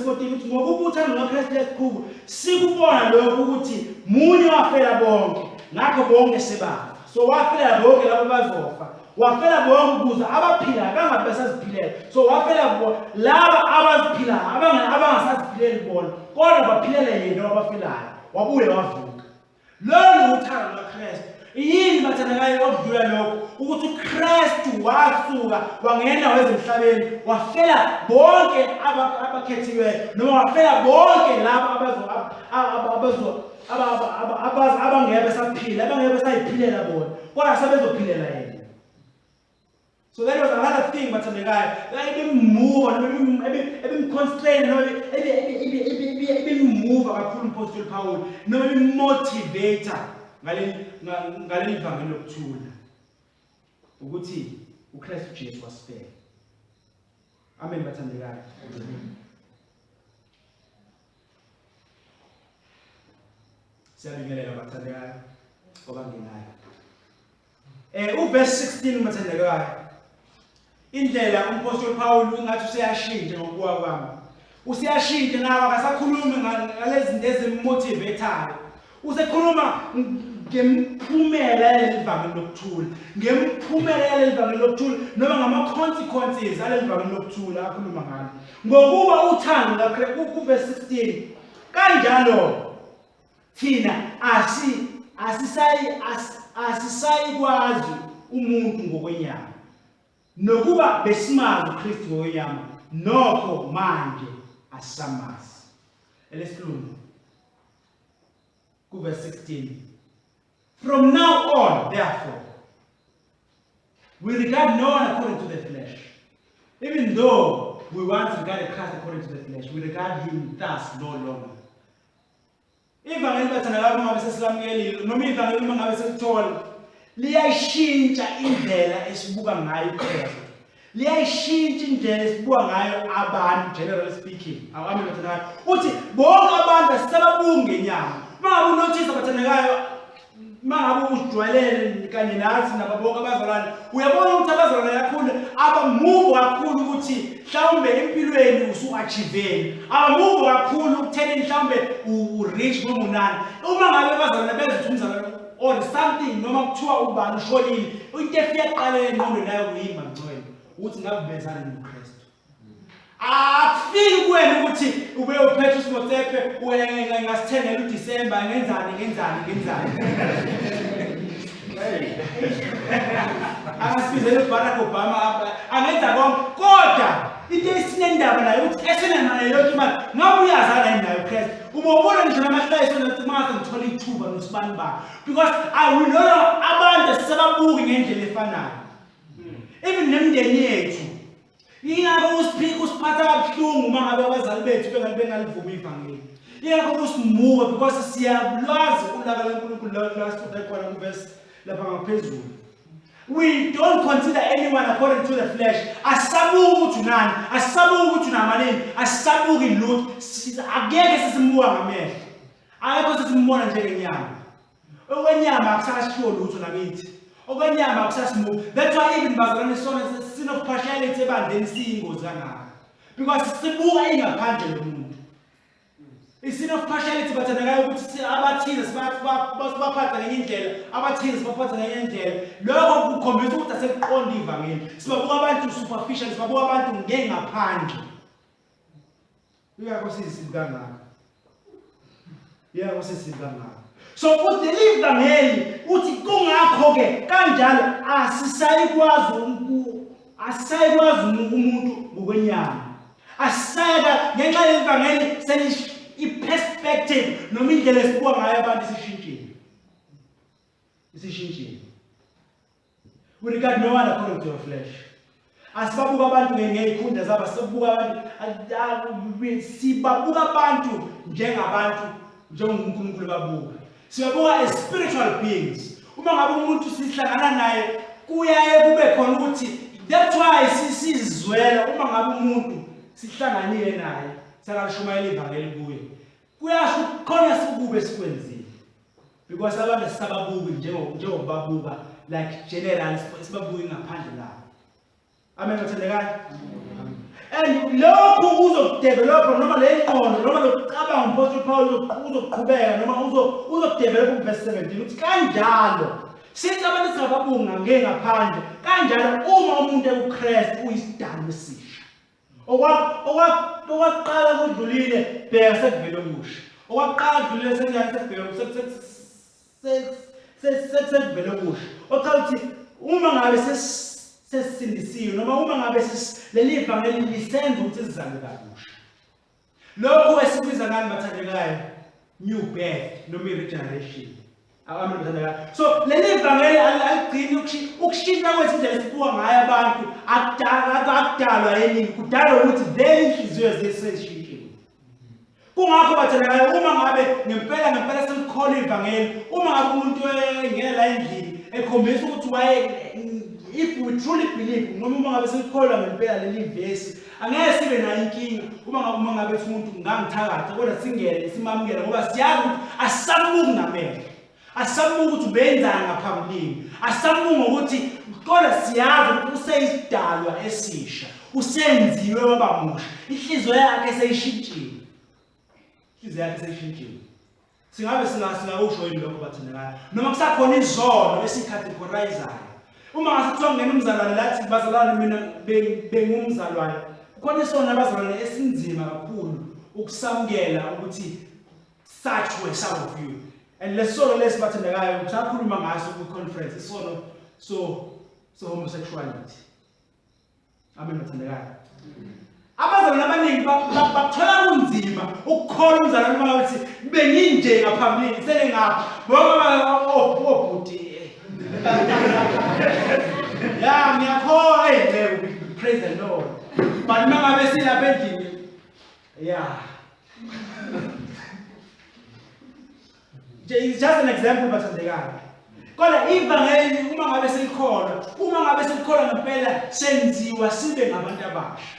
Speaker 1: 14 uthi ngokuba uthando lukaKristu lesiqhubu sikubona lokhu ukuthi munye wafela bonke ngakho bonke sebafa so wafela bonke labo bazofa Wafela bonke ukuze abaphilayo bangabe besaziphilela. So wafela laba abaziphilayo abangasaziphileli bona kodwa baphilele yena owabafelayo wabuye wavuka. Lolu uthando lukaKristu. Yini bathandekayo okudlula lokho ukuthi uKristu wasuka wangena wezemhlabeni wafela bonke abakhethiweyo noma wafela bonke laba abazo abangeke besaphila abangeke besayiphilela bona kodwa sebezophilela yena so that was another thing bathandekayo ebimmuva noma ebimconstrain noma ebimmuva kakhulu umpostoli Paul noma ebimmotivator ngaleli vangeli lokuthula ukuthi uKristu Jesu wasifela. Amen bathandekayo. Siyabingelela bathandekayo kwabangenayo. Uverse 16 bathandekayo. Indlela umpostoli Paul ingathi useyashintsha ngokuwa kwami. Useyashintsha nawe akasakhulumi ngalezi zinto ezimmotivateayo. Usekhuluma ngemiphumela yaleli vangeli lokuthula, ngemiphumela yaleli vangeli lokuthula noma ngama-consequences aleli vangeli lokuthula akhuluma ngalo. Ngokuba uthando lukaKristu kuverse 16 kanjalo thina asi asisayi asisayikwazi umuntu ngokwenyama nokuba besimazi uKristu ngokwenyama nokho manje asisamazi. Elesilungu kuverse 16 From now on therefore we regard no one according to the flesh even though we once regarded Christ according to the flesh we regard him thus no longer. Ivangeli bathandekayo uma ngabe sesilamukelile noma ivangeli uma ngabe selithola liyayishintsha indlela esibuka ngayo uKristu liyayishintsha indlela esibuka ngayo abantu generally speaking awami bathandekayo uthi bonke abantu asisababuki ngenyama uma ngabe unothisa bathandekayo uma ngabe ujwayelene kanye nathi nabo bonke abazalwane uyabona ukuthi abazalwane kakhulu abamuvu kakhulu ukuthi mhlawumbe empilweni usu-achieveni abamuvu kakhulu ukuthenini mhlawumbe u-rich noma unani uma ngabe abazalwane bezwa ukuthi umzalwane or something noma kuthiwa ubani ushonile into efika kuqala engqondweni nayo kuyimba ngcwele ukuthi ngakuvezana noKristu akufiki kuwena ukuthi ube uphethe uSmotsepe wena ngasithengela uDecember ngenzani ngenzani ngenzani angasibizela uBarack Obama angenza konke kodwa into esinendaba nayo ukuthi esinanayo yonke imali ngabe uyazana yini nayo uKristu ubobona ngisho namahlayiso nathi mase ngithola ithuba nosibani ba because I will know abantu sisababuki ngendlela efanayo even nemindeni yethu Ingakho usiphika usiphatha kabuhlungu uma ngabe abazali bethu bengalivumi ivangeli. Ingakho kusimuka because siyalwazi ulaka lwaNkulunkulu lwasifunda khona kuvesi lapha ngaphezulu. We don't consider anyone according to the flesh. Asisabuki ukuthi unani, asisabuki ukuthi unamalini, asisabuki lutho. Akeke sesimuka ngamehlo. Akekho sesimbona njengenyama. Okwenyama akusashiwo lutho nakithi. Okwenyama akusasimuvi. That's why even bazalwane sona sin of partiality ebandleni siyingozi kangaka. Because sibuka ingaphandle lomuntu. I-sin of partiality bathandekayo ukuthi abathize sibaphatha ngenye indlela, abathize sibaphatha ngenye indlela. Lokho kukhombisa ukuthi asekuqonda ivangeli. Sibabuka abantu superficial, sibabuka abantu ngengaphandle. Ingakho siyisibi kangaka. Ingakho siyisibi kangaka. So uthi leli vangeli uthi kungakho ke kanjalo asisayikwazi asisayikwazi umuntu ngokwenyama. Asisayeka ngenxa yevangeli selish i-perspective noma indlela esibuka ngayo abantu isishintshile. Isishintshile. We regard no one according to your flesh. Asibabuka abantu ngezikhundla zabo, sibuka abantu sibabuka abantu njengabantu njengoNkulunkulu babuka. Sibabuka as spiritual beings. Uma ngabe umuntu sihlangana naye kuyaye kube khona ukuthi that's why sisizwela uma ngabe umuntu sihlanganile naye sakalishumayela ivangeli kuye. Kuyasho khona sikube sikwenzile. Because abantu sisababuki njengokubabuka like general sibabuki ngaphandle lapho. Amen bathandekayo. And lokhu uzokudevelopa noma le ngqondo noma lokucabanga umpostoli Paul uzoqhubeka noma uzokudevelopa kuverse 17 uthi kanjalo since abantu singababunga ngengaphandle kanjalo uma umuntu ekuKristu uyisidalwa esisha. Okwakuqala kudlulile bheka sekuvele okusha. Okwakuqala kudlulile sekuyani sekuvele okusha. Ochaza ukuthi uma ngabe sesisindisiwe noma uma ngabe leli vangeli lisenza ukuthi sizalwe kabusha. Lokhu esikubiza ngani bathandekayo? New birth noma i-regeneration. Amen bathandekayo. So leli vangeli aligcini ukushintsha kwethu indlela esibuka ngayo abantu akudalwa eningi kudalwa ukuthi vele inhliziyo zethu sezishintshiwe. Kungakho bathandekayo uma ngabe ngempela ngempela selikholwa ivangeli uma ngabe umuntu engena la endlini ekhombisa ukuthi waye if we truly believe noma uma ngabe selikholwa ngempela leli vesi Angeke sibe nayo inkinga uma ngabe uma ngabe umuntu ngangithakatha kodwa singene simamukele ngoba siyazi ukuthi asisambuki ngamehlo. Asisambuki ukuthi ubenzani ngaphambilini. Asisambuki ngokuthi kodwa siyazi ukuthi useyisidalwa esisha. Usenziwe waba musha. Inhliziyo yakhe seyishintshile. Inhliziyo yakhe seyishintshiwe. Singabe singakusho yini lokho bathandekayo? Noma kusakhona izono esicategorizayo. Uma ngase kuthiwa ngena umzalwane lathi bazalwane mina bengumzalwane. Kukhona isono abazalwane esinzima kakhulu ukusamukela ukuthi such were some of you. And lesono lesi bathandekayo kusakhuluma ngaso ku conference isono so so homosexuality. Amen bathandekayo. Abazalwane abaningi bakuthola kunzima ukukholwa umzalwane uma ukuthi benginje ngaphambilini sengingapha. Ngoba obhuti. Ya ngiyakholwa hey praise the Lord. But uma ngabe silapha endlini yeah. It's just an example bathandekayo. Kodwa ivangeli uma ngabe selikholwa, uma ngabe selikholwa ngempela senziwa sibe ngabantu abasha.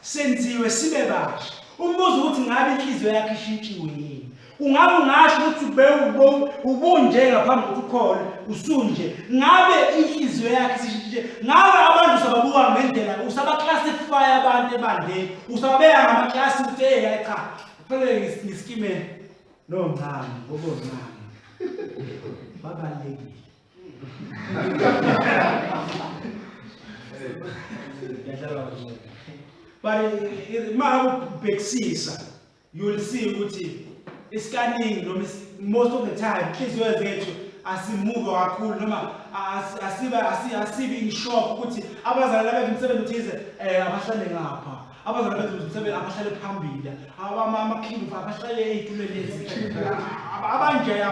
Speaker 1: Senziwe sibe basha. Umbuzo ukuthi ngabe inhliziyo yakhe ishintshiwe yini? Ungabe ungasho ukuthi ubunje ngaphambi kokuthi ukholwe, usunje. Ngabe inhliziyo yakhe isishintshe? Ngabe abantu usababuka ngendlela, usabaclassify abantu ebandleni, usababeka ngamaklasi ukuthi hey cha, kufanele ngiskime No ncane, ngoba oncane. Babalekile. Ngiyadlala kancane. But uma ubhekisisa you will see ukuthi isikaningi noma most of the time inhliziyo zethu asimuva kakhulu noma asiba asibi in shock ukuthi abazali abenza umsebenzi othize eh abahlale ngapha Abazali benza umsebenzi abahlale phambili, ama-king abahlale ey'tulweni ezinhle, abanjeya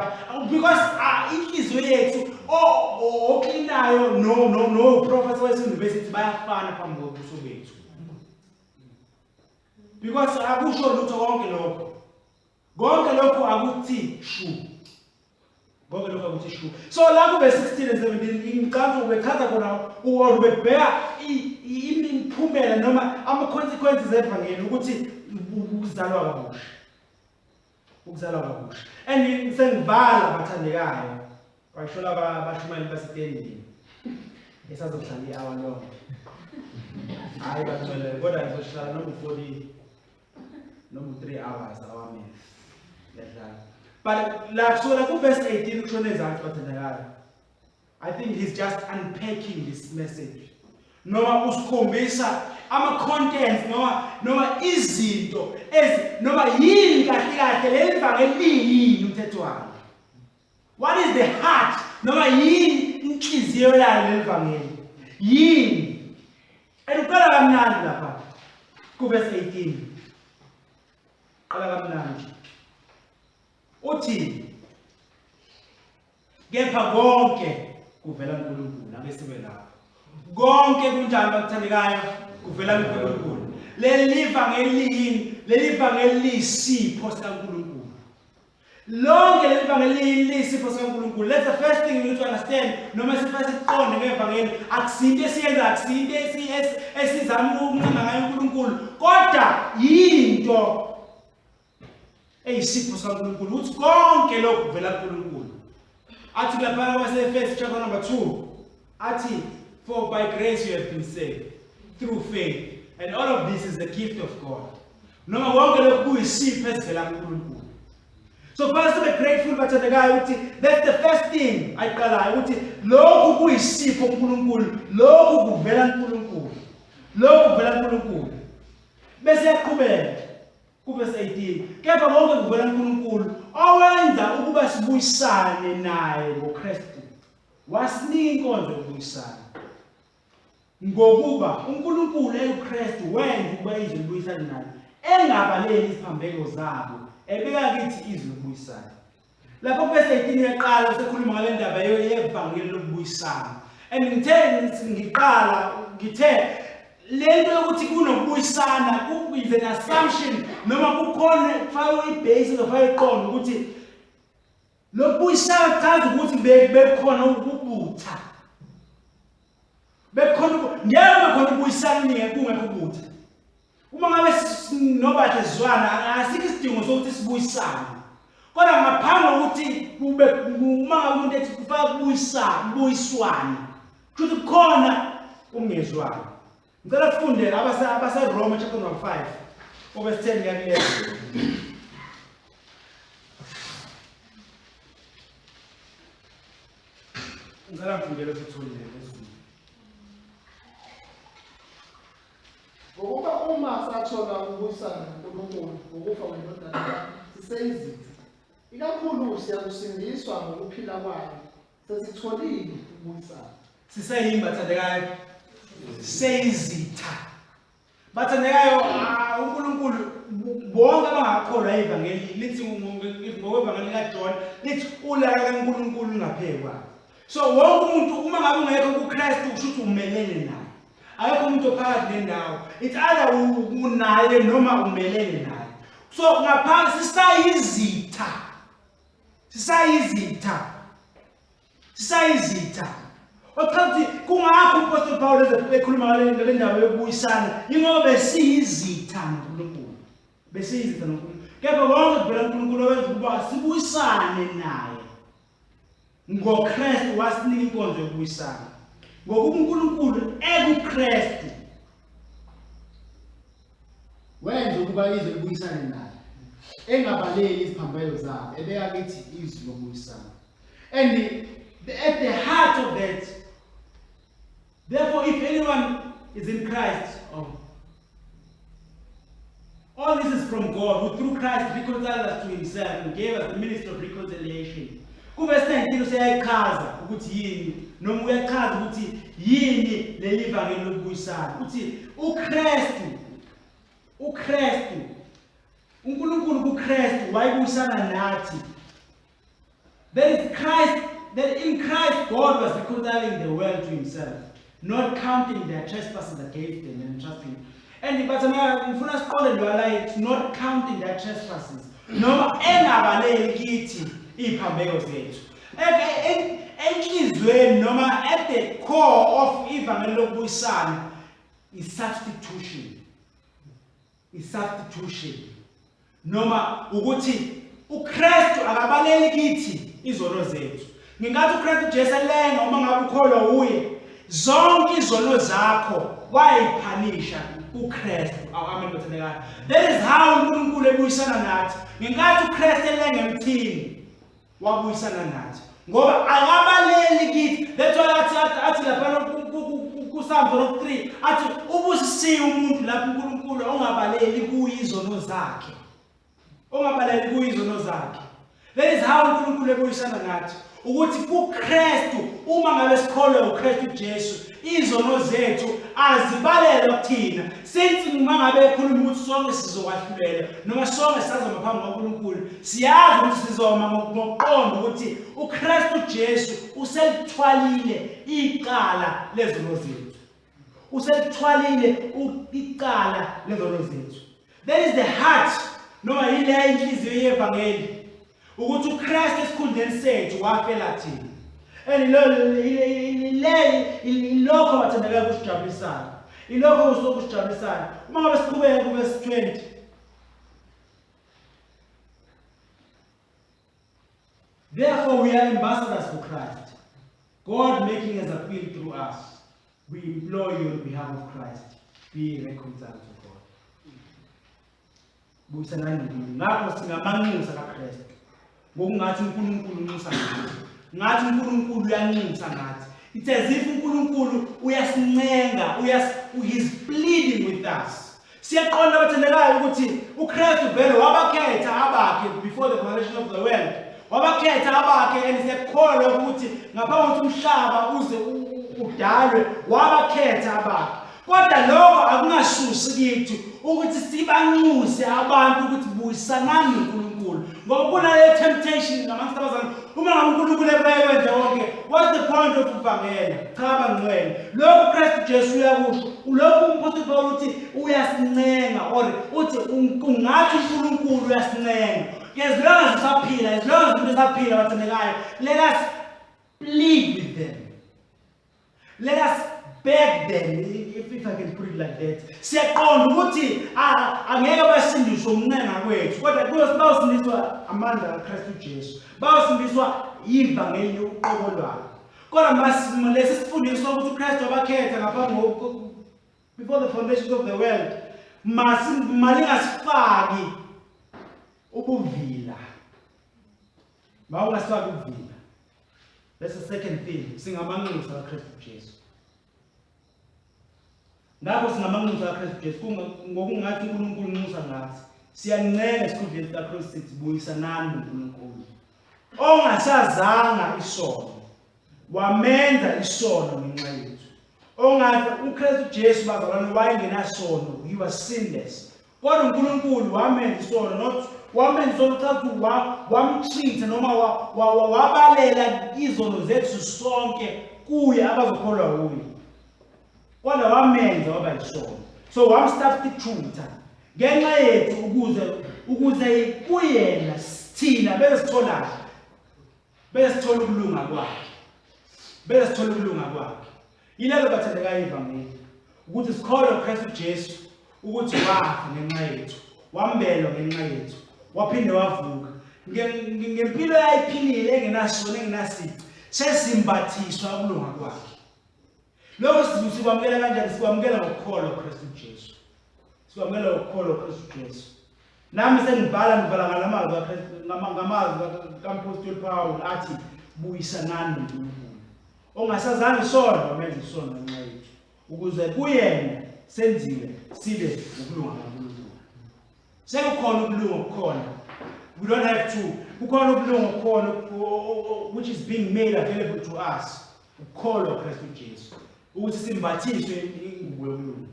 Speaker 1: because ah, inhliziyo yethu oklinayo no-professor wase-university bayafana phambi kobuso bethu. Because akusho lutho konke lokho. Konke lokhu akuthi shu. Konke lokhu akuthi shu. So la kube 16 and 17 ngicabanga ubechaza khona or ubebheka imiphumela noma ama consequences evangeli ukuthi ukuzalwa kabusha. Ukuzalwa kabusha. And sengivala bathandekayo. Bayishola abashumayeli basetendini esazohlala i-hour lonke. Hhayi bangcwele kodwa ngizohlala noma u-40 noma u-3 hours awamele. Ngiyadlala. But la kusukela ku-verse 18 kushona ezansi bathandekayo. I think he's just unpacking this message. Noma usikhombisa ama contents noma izinto ezi noma yini kahle kahle leli vangeli liyini umthetho walo. What is the heart noma yini inhliziyo yayo leli vangeli? Yini? And uqala kamnandi lapha ku verse 18. Qala kamnandi. Uthi Kepha konke kuvela kuNkulunkulu, ake sibe lapho. Konke kunjani bakuthandekayo kuvela kuNkulunkulu. Leli vangeli liyini? Leli vangeli liyisipho sikaNkulunkulu. Lonke leli vangeli liyisipho sikaNkulunkulu. That's the first thing you need to understand. Noma sifuna siqonde ngevangeli, akusinto esiyenza, akusinto esizama ukuncenga ngayo uNkulunkulu, kodwa yinto eyisipho sikaNkulunkulu ukuthi konke lokhu kuvela kuNkulunkulu. Athi lapha kwabaseEfesu chapter number 2 athi for by grace you have been saved through faith and all of this is the gift of God. Noma konke lokhu kuyisipho esivela kuNkulunkulu. So first be grateful bathandekayo ukuthi that's the first thing ayiqalayo ukuthi lokhu kuyisipho kuNkulunkulu, lokhu kuvela kuNkulunkulu. Lokhu kuvela kuNkulunkulu. Bese yaqhubeka Kuvesi 18, Kepha konke kuvela kuNkulunkulu owenza ukuba sibuyisane naye ngoKristu, wasinika inkonzo yokubuyisana. Ngokuba uNkulunkulu ekuKristu wenza ukuba izwe libuyisane naye, engabaleli iziphambeko zabo, ebeka kithi izwi lokubuyisana. Lapho kuvesi 18 uyaqala usekhuluma ngale ndaba yevangeli lokubuyisana. And ngithe ngiqala ngithe lento yokuthi kunokubuyisana is an assumption noma kukhona kufakwe i-basis ofake iqondo ukuthi lokubuyisana kuchaza ukuthi bekukhona ukubutha bekukhona ngeke kube khona ukubuyisana kungekho ubutha. Uma ngabe nobahle sizwana asikho isidingo sokuthi sibuyisane. Kodwa ngaphambi kokuthi kube uma ngabe umuntu ethi kufaka kubuyisana, kubuyiswane. Kusho ukuthi kukhona ukungezwani. Ngicela sifunde abase abaseRoma chapter number 5 verse 10 kuya ku-11. Ngicela ngifundele sitholile lesiZulu.
Speaker 3: Ngokuba uma sathola ukubuyisana noNkulunkulu ngokufa kweNdodana yakhe siseyizitha, ikakhulu siyakusindiswa ngokuphila kwayo, sesitholile ukubuyisana.
Speaker 1: Siseyini bathandekayo? Seyizitha. Bathandekayo, ah, uNkulunkulu bonke abangakholwa ivangeli lithi ngokwevangeli likaJohn lithi ulaka kaNkulunkulu lungaphekwa. So wonke umuntu uma ngabe ungekho kuKristu kusho ukuthi umelene naye. Akekho umuntu ophakathi nendawo. It's either unaye noma umelene naye. So ngaphansi sisayizitha. Sisayizitha. Sisayizitha. Ochaza ukuthi kungakho uMpostoli Paul ekhuluma ngale ndaba yokubuyisana, ingoba besiyizitha noNkulunkulu. Besiyizitha noNkulunkulu. Kepha konke kuvela kuNkulunkulu owenza ukuba sibuyisane naye. NgoKristu wasinika inkonzo yokubuyisana. Ngokuba uNkulunkulu ekuKristu
Speaker 3: wenza ukuba izwe libuyisane naye, engabaleli iziphambeko zabo, ebeka kithi izwi lokubuyisana.
Speaker 1: And at the heart of that, therefore if anyone is in Christ, oh, all this is from God, who through Christ reconciled us to himself and gave us the ministry of reconciliation. Kuvesi 19 useyayichaza ukuthi yini noma uyachaza ukuthi yini leli vangeli lokubuyisana. Uthi uKristu uKristu uNkulunkulu kuKristu wayebuyisana nathi. There is Christ, that in Christ God was reconciling the world to himself, not counting their trespasses against them and trusting. And but ngifuna siqonde lo la not counting their trespasses. Noma engabaleli kithi iziphambeko zethu. Enhlizweni noma at the core of ivangeli lokubuyisana is substitution. I-substitution noma ukuthi uKristu akabaleli kithi izono zethu. Ngenkathi uKristu Jesu elenga uma ngabe ukholwa uye, zonke izono zakho wayiphanisha kuKristu. Awu amen bathandekayo. That is how uNkulunkulu ebuyisana nathi. Ngenkathi uKristu elenga emthini wabuyisana nathi. Ngoba akabaleli kithi. That's why athi athi lapha kuSalm 3 athi ubusisiwe umuntu lapho uNkulunkulu ongabaleli kuye izono zakhe. Ongabaleli kuye izono zakhe. That is how uNkulunkulu ebuyisana nathi. Ukuthi kuKristu uma ngabe sikholwa uKristu Jesu izono zethu azibalelwa kuthina. Since uma ngabe ekhuluma ukuthi sonke sizokwahlulela noma sonke sazoma phambi kukaNkulunkulu, siyazi ukuthi sizoma ngokuqonda ukuthi uKristu Jesu uselithwalile icala lezono zethu. Uselithwalile icala lezono zethu. That is the heart noma yileya inhliziyo yevangeli ukuthi uKristu esikhundleni sethu wafela thina. And le ilokho bathandekayo kusijabulisayo. Ilokho kusijabulisayo. Uma ngabe siqhubeka kuverse 20 Therefore we are ambassadors for Christ, God making his appeal through us. We implore you on behalf of Christ, be reconciled to God. Buyisanani noNkulunkulu. Ngakho singamanxusa kaKristu. Ngokungathi uNkulunkulu unxusa ngathi. Ngathi uNkulunkulu uyanxusa ngathi. It's as if uNkulunkulu uyasincenga, uyas he's pleading with us. Siyaqonda bathandekayo ukuthi uKristu vele wabakhetha abakhe before the foundation of the world. Wabakhetha abakhe and siyakholwa ukuthi ngaphambi kokuthi umhlaba uze udalwe wabakhetha abakhe. Kodwa lokho akungasusi kithi ukuthi sibanxuse abantu ukuthi buyisanani noNkulunkulu. Ngoba kunale temptation ngamanye abazali uma ngabe uNkulunkulu ekwenze konke what's the point of ukuvangela? Cha bangcwele. Lokhu Kristu Jesu uyakusho. Lokhu umpostoli Paul uthi uyasincenga or uthi ungathi uNkulunkulu uyasincenga. As long as usaphila, as long as umuntu esaphila bathandekayo, let us plead with them. Let us beg them if I can put it like that. Siyaqonda ukuthi angeke basindiswe ukuncenga kwethu kodwa bayosindiswa amandla kaKristu Jesu. Bayosindiswa ivangeli uqobo lwalo. Kodwa lesi sifundiso ukuthi uKristu wabakhetha ngaphambi before the foundations of the world malingasifaki ubuvila. Mawungasifaki ubuvila. That's the second thing. Singamanxusa kaKristu Jesu. Ngakho singamanxusa kaKristu Jesu ngokungathi uNkulunkulu unxusa ngathi. Siyancenga esikhundleni sikaKristu sithi buyisanani noNkulunkulu. Ongasazanga isono wamenza isono ngenxa yethu. Ongathi uKristu Jesu bazalwane wayengenasono, he was sinless. Kodwa uNkulunkulu wamenza isono not wamenza isono cha ukuthi wamtreat noma wabalela izono zethu sonke kuye abazokholwa kuye. Kodwa wamenza waba isono. So wamsubstitute ngenxa yethu ukuze kuyena thina bese sithola bese sithola ukulunga kwakhe. Bese sithola ukulunga kwakhe. Yilelo bathandekayo ivangeli ukuthi sikholwe uKristu Jesu ukuthi wafa ngenxa yethu, wambelwa ngenxa yethu, waphinde wavuka. Ngempilo ayiphilile engenasono engenasici, sesimbathiswa ukulunga kwakhe. Lokho sikwamukela kanjani? Sikwamukela ngokukholwa uKristu Jesu. Sikwamukela ngokukholwa uKristu Jesu. Nami sengivala ngivala ngalamazwi kaKristu ngamazwi kaMpostoli Paul athi buyisanani noNkulunkulu. Ongasazange isono wamenza isono ngenxa yethu ukuze kuyena senziwe sibe ukulunga kaNkulunkulu. Sekukhona ukulunga okukhona. We don't have to. Kukhona ukulunga okukhona which is being made available to us. Ukukholwa Kristu Jesu ukuthi simbathiswe ingubo yokulunga.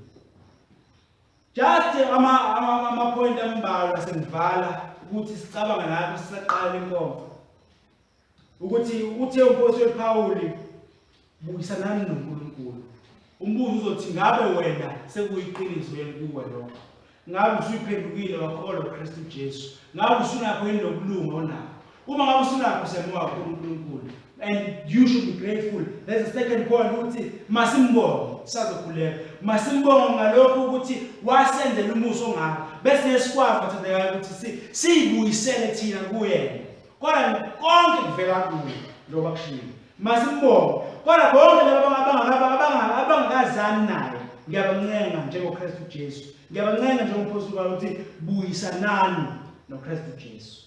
Speaker 1: Just ama ama ama point ambalwa sengivala ukuthi sicabanga lapho sisaqala inkomfa. Ukuthi uthe uMpostoli Pawuli buyisanani noNkulunkulu. Umbuzo uzothi ngabe wena sekuyiqiniso yini kuwe lokho? Ngabe usuyiphendukile wakholwa uKristu Jesu? Ngabe usunakho yini lokulunga onakho? Uma ngabe usunakho siyamuka kakhulu uNkulunkulu. And you should be grateful. There's a second point ukuthi masimbonge sazokhuleka. Masimbonge ngalokho ukuthi wasenzela umusa ongaka. Bese sikwazi bathandekayo ukuthi siyibuyisele thina kuyena. Kodwa konke kuvela kuye. Njengoba kushiwo. Masimbonge. Kodwa bonke laba abangakazani naye, ngiyabancenga njengoKristu Jesu. Ngiyabancenga njengompostoli Pawulu ukuthi buyisanani noKristu Jesu.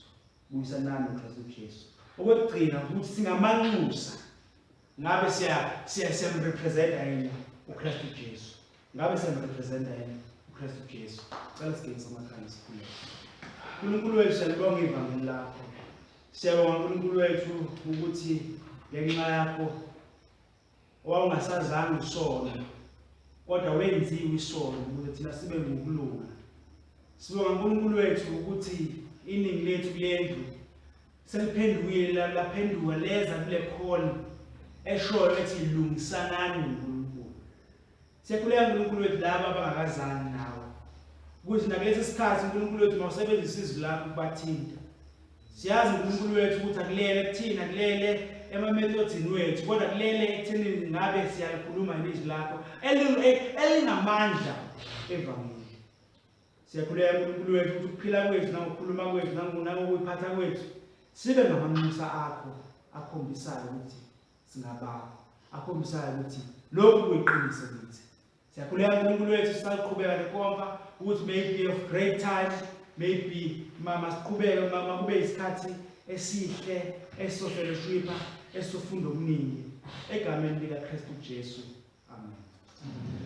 Speaker 1: Buyisanani noKristu Jesu. Okokugcina ukuthi singamanxusa. Ngabe siya siya siyamrepresenta yini uKristu Jesu? Ngabe siyamrepresenta yini uKristu Jesu? Cela sigengise amakhanda sikhuleke. uNkulunkulu wethu siyalibonga ivangeli lakho. Siyabonga uNkulunkulu wethu ukuthi ngenxa yakho owawungasazange isono kodwa wenziwe isono ukuze thina sibe ngokulunga. Sibonga uNkulunkulu wethu ukuthi iningi lethu kulendlu seliphendukile laphenduka leza kule call eshoyo ethi lungisanani noNkulunkulu. Siyakhuleka uNkulunkulu wethu laba abangakazani nawe ukuthi nakulesi sikhathi uNkulunkulu wethu mawusebenzise izwi lakho ukubathinta. Siyazi uNkulunkulu wethu ukuthi akulele kuthina kulele emamethodini wethu kodwa kulele ekuthenini ngabe siyalikhuluma yini izwi lakho elinamandla evangeli. Siyakhuleka uNkulunkulu wethu ukuthi ukuphila kwethu nangokukhuluma kwethu nangokuyiphatha kwethu sibe ngamanxusa akho akhombisayo ukuthi singabakho, akhombisayo ukuthi lokhu kuyiqiniso kithi. Siyakhuleka uNkulunkulu wethu sisaqhubeka nekomfa ukuthi may be of great time, may be mama siqhubeke mama kube isikhathi esihle esizofellowshipa esizofunda okuningi egameni likaKristu Jesu. Amen.